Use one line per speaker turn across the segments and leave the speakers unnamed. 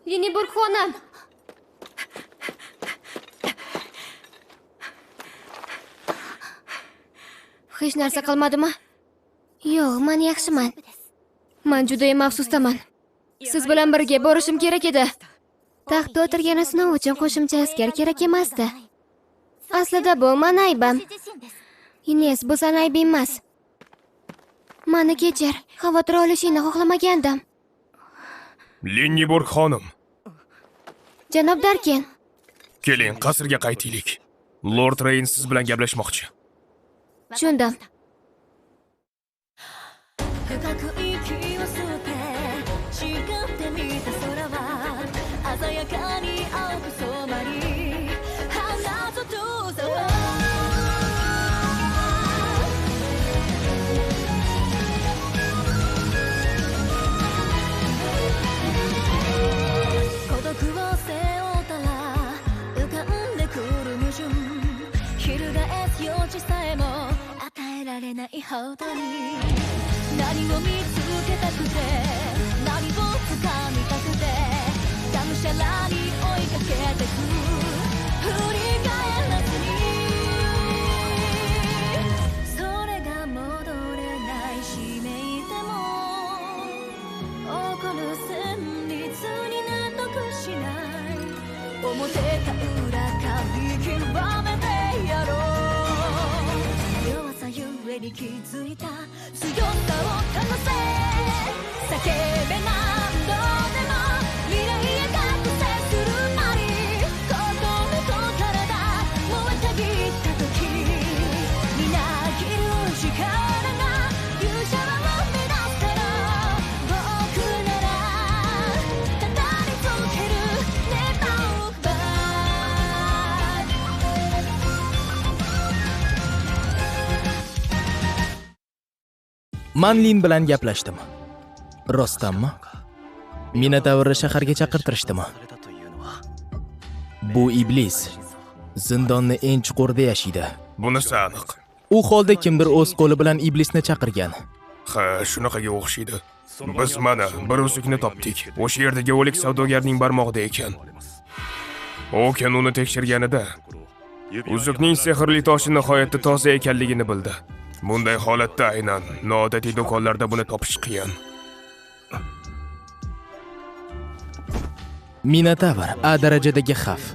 Linniburg xonim. Hech narsa qilmadimi? Yo'q, men yaxshiman. Men juda ham afsusdaman. Siz bilan birga borishim kerak edi. Taxtda o'tirgani sinov uchun qo'shimcha askar kerak emasdi. Aslida bu meni aybim. Ines, bu seni aybing emas. Meni kechir, xavotir olishingni xohlamagandim.
Linniburg xonim.
Janob Darken.
Keling, qasrga qaytaylik. Lord Reyn siz bilan gaplashmoqchi.
Tushundim.
Manlin bilan gaplashdim. Rostdanmi? Minotavrni shaharga chaqirtirishdimi? Bu iblis zindonni eng chuqurida yashaydi.
Bunisi aniq.
U holda kimdir o'z qo'li bilan iblisni chaqirgan.
Ha, shunaqaga o'xshaydi. Biz mana bir uzukni topdik. O'sha yerdagi o'lik savdogarning barmog'ida ekan. Oken uni tekshirganida uzukning sehrli toshi nihoyatda toza ekanligini bildi. Bunday holatda aynan noodatiy do'konlarda buni topish qiyin.
Minotavr A darajadagi xavf.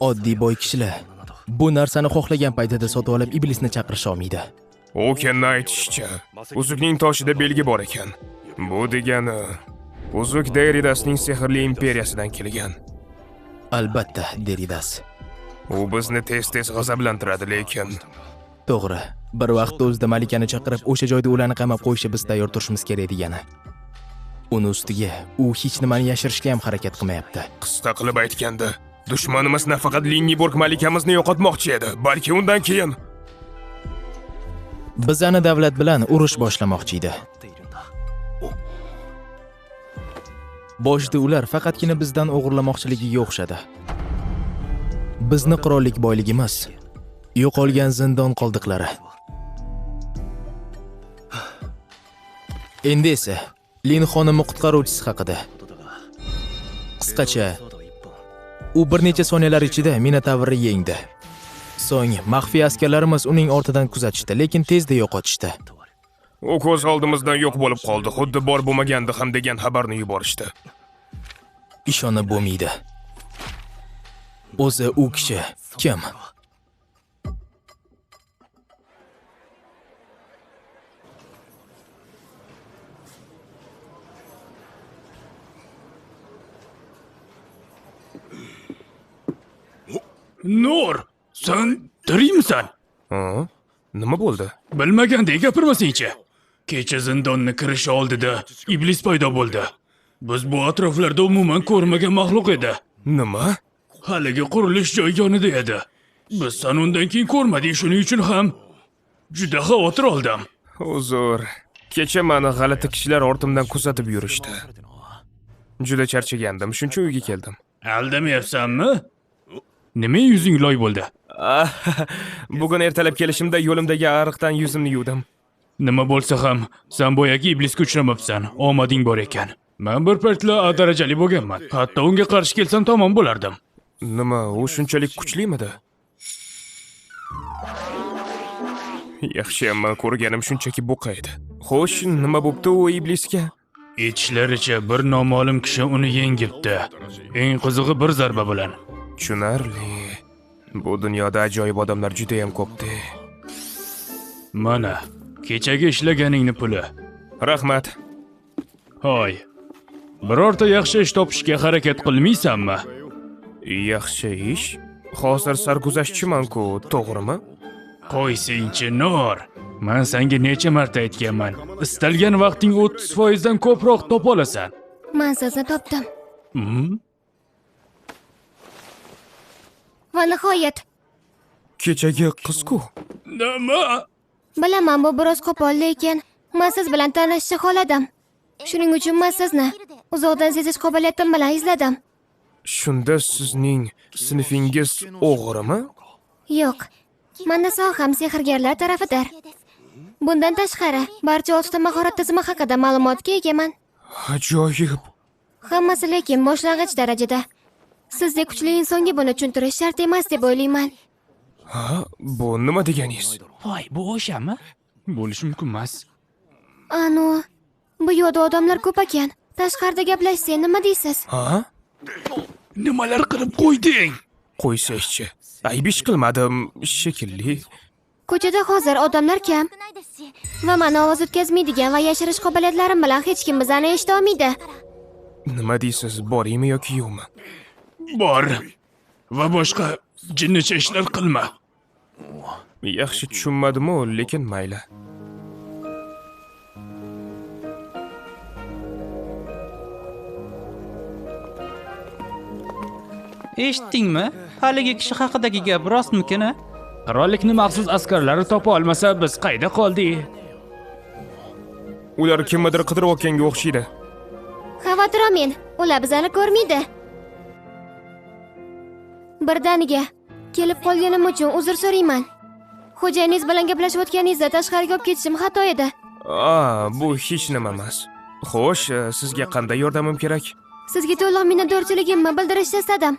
Oddiy boy kishilar bu narsani xohlagan paytida sotib olib iblisni chaqirisha olmaydi.
Okenni aytishicha, uzukning toshida belgi bor ekan. Bu degani uzuk Deridasning sehrli imperiyasidan kelgan.
Albatta, Deridas.
U bizni tez-tez g'azablantiradi, lekin
to'g'ri, bir vaqt o'zida malikani chaqirib, o'sha joyda ularni qamab qo'yishi biz tayyor turishimiz kerak degani. Uni ustiga u hech nimani yashirishga ham harakat qilmayapti.
Qisqa qilib aytganda, dushmanimiz nafaqat Linniburg malikamizni yo'qotmoqchi edi, balki undan keyin
bizani davlat bilan urush boshlamoqchi edi. Boshida ular faqatgina bizdan o'g'irlamoqchiligiga o'xshadi. Bizni qirollik boyligimiz yo'qolgan zindon qoldiqlari. Endi esa Lin xonimni qutqaruvchisi haqida. Qisqacha, u bir necha soniyalar ichida Minotavrni yengdi. So'ng maxfiy askarlarimiz uning ortidan kuzatishdi, lekin tezda yo'qotishdi.
U ko'z oldimizdan yo'q bo'lib qoldi, xuddi bor bo'lmagandi ham degan xabarni yuborishdi.
Ishonib bo'lmaydi. O'zi u kishi kim?
Nur, sen tirikmisan?
Ha? Nima bo'ldi?
Bilmagandek gapirmasangchi. Kecha zindonni kirishi oldida iblis paydo bo'ldi. Biz bu atroflarda umuman ko'rmagan maxluq edi.
Nima?
Haligi qurilish joyi yonida edi. Biz san undan keyin ko'rmadik, shuning uchun ham juda xavotir oldim.
Uzr. Kecha meni g'alati kishilar ortimdan kuzatib yurishdi. Juda charchagandim, shuning uchun uyga keldim.
Aldamayapsanmi? Nima yuzing loy bo'ldi?
Bugun ertalab kelishimda yo'limdagi ariqdan yuzimni yuvdim.
Nima bo'lsa ham, sen boyagi iblisga uchramabsan. Omading bor ekan. Men bir paytlar A darajali bo'lganman. Hatto unga qarshi kelsam tamom bo'lardim.
Nima, u shunchalik kuchlimidi? Yaxshiyam men ko'rganim shunchaki buqa edi. Xo'sh, nima bo'pti u iblisga?
Aytishlaricha bir noma'lum kishi uni yengibdi. Eng qizig'i bir zarba bilan.
Tushunarli. Bu dunyoda ajoyib odamlar juda ham ko'p-da.
Mana, kechagi ishlaganingni puli.
Rahmat.
Hoy. Birorta yaxshi ish topishga harakat qilmaysanmi?
Yaxshi ish? Hozir sarguzashtchiman-ku, to'g'rimi?
Qo'ysingchi, Nur. Men senga necha marta aytganman. Istalgan vaqting 30% dan ko'proq topa olasan.
Men sizni topdim. Va nihoyat.
Kechagi qiz-ku.
Nima?
Bilaman, bu biroz qo'pol, lekin men siz bilan tanishishni xohladim. Shuning uchun men sizni uzoqdan sezish qobiliyatim bilan izladim.
Shunda sizning sinfingiz o'g'rimi?
Yo'q. Meni soham sehrgarlar tarafidir. Bundan tashqari, barcha 6 ta mahorat tizimi haqida ma'lumotga egaman.
Ajoyib.
Hammasi lekin boshlang'ich darajada. Sizdek kuchli insonga buni tushuntirish shart emas deb o'ylayman.
Ha, bu nima deganingiz?
Voy, bu o'shami? Bo'lishi mumkin emas.
Anu, bu yo'lda odamlar ko'p ekan. Tashqarida gaplashsak nima deysiz?
Ha?
Nimalar qilib qo'yding?
Qo'ysangchi. Ayb ish qilmadim, shekilli.
Ko'chada hozir odamlar kam. Va meni ovoz o'tkazmaydigan va yashirish qobiliyatlarim bilan hech kim bizani eshita olmaydi.
Nima deysiz, boraymi yoki yo'qmi?
Bor. Va boshqa jinnicha ishlar qilma.
Yaxshi tushunmadim-u, lekin mayli.
Eshitdingmi? Haligi kishi haqidagi gap rostmikin, a?
Qirollikni maxsus askarlari topa olmasa, biz qayda qoldik?
Ular kimnidir qidirayotganga o'xshaydi.
Xavotir olmang, ular bizani ko'rmaydi. Birdaniga kelib qolganim uchun uzr so'rayman. Xo'jayingiz bilan gaplashayotganingizda tashqariga olib ketishim xato edi.
Bu hech nima emas. Xo'sh, sizga qanday yordamim kerak?
Sizga to'liq minnatdorchiligimni bildirishni istadim.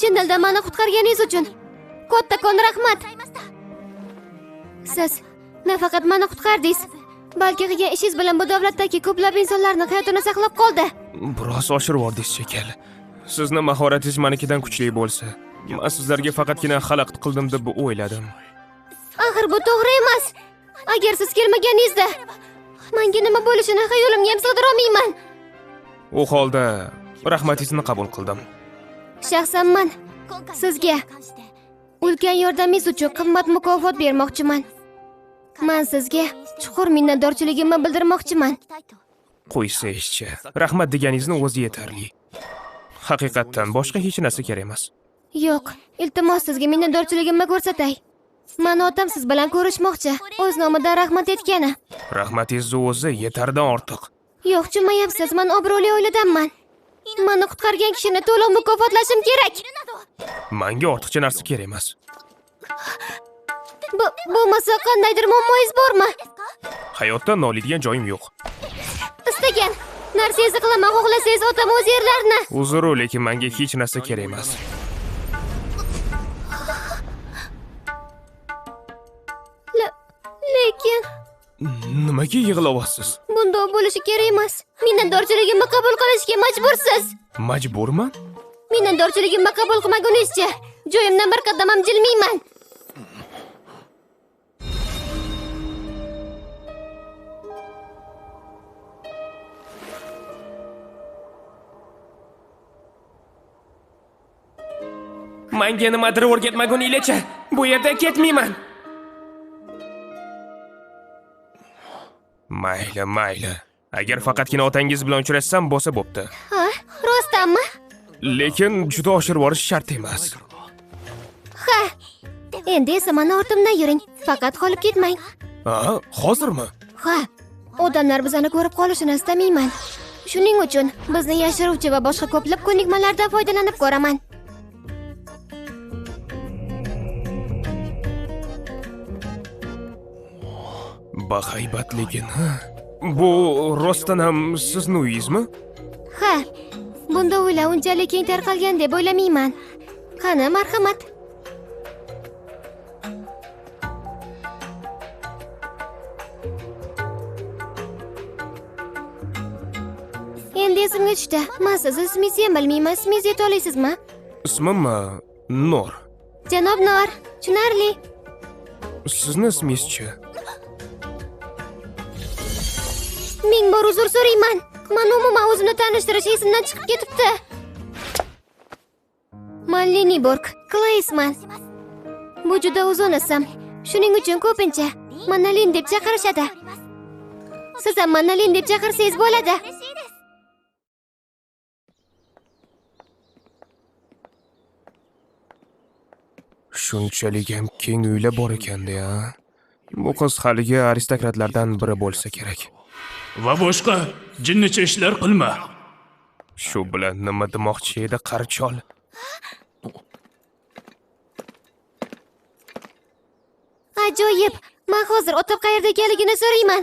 Chin dildan meni qutqarganingiz uchun kattakon rahmat. Siz nafaqat meni qutqardingiz, balki qilgan ishingiz bilan bu davlatdagi ko'plab insonlarning hayotini saqlab qoldi.
Biroz oshirib yubordingiz shekilli. Sizni mahoratingiz menikidan kuchli bo'lsa, men sizlarga faqatgina xalaqit qildim deb o'yladim.
Axir bu to'g'ri emas. Agar siz kelmaganingizda menga nima bo'lishini xayolimga ham sig'dira olmayman.
U holda rahmatingizni qabul qildim.
Shaxsan men sizga ulkan yordamingiz uchun qimmat mukofot bermoqchiman. Men sizga chuqur minnatdorchiligimni bildirmoqchiman.
Qo'ysangizchi, rahmat deganingizni o'zi yetarli. Haqiqatdan boshqa hech narsa kerak emas.
Yo'q, iltimos sizga minnatdorchiligimni ko'rsatay. Meni otam siz bilan ko'rishmoqchi. O'z nomidan rahmat aytgani.
Rahmatingizni o'zi yetardan ortiq.
Yo'q, tushunmayapsiz, men obro'li oiladanman. Meni qutqargan kishini to'liq mukofotlashim kerak.
Menga ortiqcha narsa kerak emas.
Bo'lmasa qandaydir muammoingiz bormi?
Hayotda noliydigan joyim yo'q.
Istagan narsangizni qilaman, xohlasangiz otam o'z yerlarini.
Uzr, lekin menga hech narsa kerak emas.
Lekin
nimaga yig'layapsiz?
Bunday bo'lishi kerak emas. Minnatdorchiligimni qabul qilishga majbursiz.
Majburman?
Minnatdorchiligimni qabul qilmaguningizcha joyimdan bir qadam ham jilmayman.
Menga nimadir o'rgatmaguninglarcha bu yerdan ketmayman. Mayli, mayli. Agar faqatgina otangiz bilan uchrashsam bo'lsa bo'pti.
Ha, rostdanmi?
Lekin juda oshirib yuborish shart emas.
Ha. Endi esa meni ortimdan yuring. Faqat qolib ketmang.
Ha, hozirmi?
Ha. Odamlar bizani ko'rib qolishini istamayman. Shuning uchun bizni yashiruvchi va boshqa ko'plab ko'nikmalardan foydalanib ko'raman.
Bahaybatligini. Bu rostdan ham sizni uyingizmi?
Bunda uylar unchalik keng tarqalgan deb o'ylamayman. Qani, marhamat. Endi esimga tushdi. Men siz ismingizni ham bilmayman. Ismingizni ayta olasizmi?
Ismim Nor.
Janob Nor, tushunarli.
Sizni ismingizchi?
Ming bor uzr so'rayman. Men umuman o'zimni tanishtirish esimdan chiqib ketibdi. Men Liniborg Klaysman. Bu juda uzun ism. Shuning uchun ko'pincha meni Lin deb chaqirishadi. Siz ham meni Lin deb chaqirsangiz bo'ladi.
Shunchalik ham keng uylar bor ekanda-ya. Bu qiz haligi aristokratlardan biri bo'lsa kerak.
Va boshqa jinnicha ishlar qilma.
Shu bilan nima demoqchi edi qarichol?
Ajoyib! Men hozir otam qayerda ekanligini so'rayman.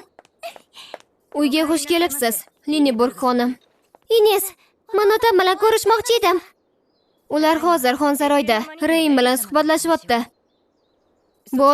Uyga xush kelibsiz, Liniborg xonim. Ines, men otam bilan ko'rishmoqchi edim. Ular hozir xonsaroyda Reyn bilan suhbatlashyapti. Bu